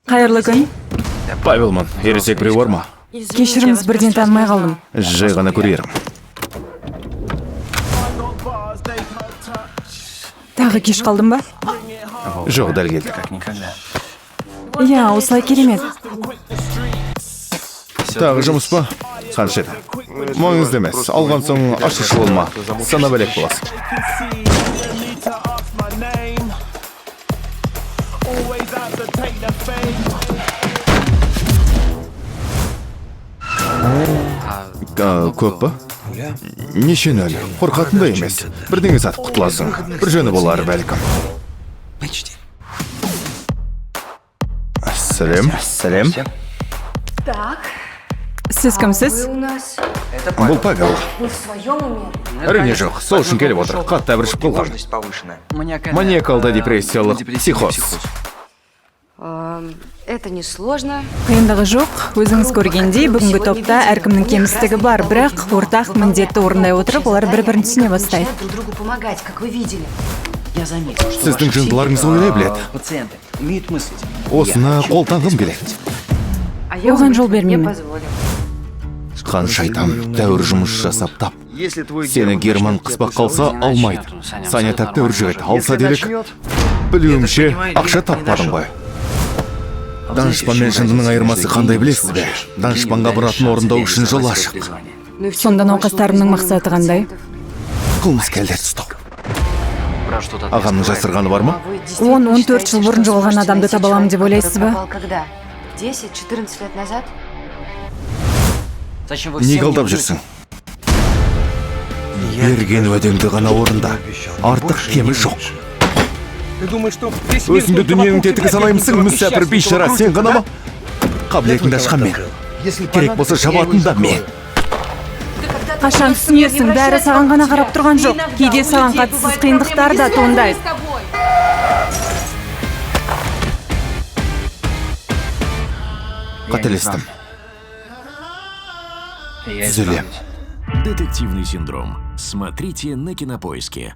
Қайырлы күн. Павелмын. Ересек біреу бар ма? Кешіріңіз, бірден танымай қалдым. Жай ғана курьерім. Тағы кеш қалдым ба? Жоқ, дәл келдік. Иә, осылай керемет. Тағы жұмыс па? Қанша еді? Маңызды емес. Алған соң ашушы болма. Сана бөлек боласың. Көп па? Неше нөл? Қорқатындай емес. Бірдеңе сатып құтыласың. Бір жөні болар бәлкім. Сәлем, сәлем. Сіз кімсіз? Бұл Павел. Әрине жоқ, сол үшін келіп отыр. Қатты әбіржіп қалған. Маниакалды депрессиялық психоз. Это несложно. Қиындығы жоқ. Өзіңіз көргендей, бүгінгі топта әркімнің кемістігі бар, бірақ ортақ міндетті орындай отырып, олар бір-бірін түсіне бастайды. Друг другу помогать, как вы видели. Сіздің жындыларыңыз ойлай біледі. Осыны қолданғым келеді. Оған жол бермеймін. Қанша айтам, тәуір жұмыс жасап тап. Сені Герман қыспақ қалса, алмайды. Саня тәп-тәуір жігіт, алса делік. Білуімше, ақша таппадың ғой. Данышпан мен жындының айырмасы қандай білесіз бе? Данышпанға мұратын орындау үшін жол ашық. Сонда науқастарымның мақсаты қандай? Қылмыскерлерді ұстау. Ағамның жасырғаны бар ма? 10-14 жыл бұрын жоғалған адамды таба аламын деп ойлайсыз ба? Когда? 10-14 лет назад? Неге алдап жүрсің? Берген уәдеңді ғана орында. Артық кемі жоқ. Өзіңді дүниенің тетігі санаймысың, мүсәпір бейшара сен ғана ма? Қабілетіңді ашқан мен. Керек болса жабатын да мен. Қашан түсінесің, бәрі саған ғана қарап тұрған жоқ. Кейде саған қатыссыз қиындықтар да туындайды. Қателестім. Түзелем. Детективный синдром. Смотрите на Кинопоиске.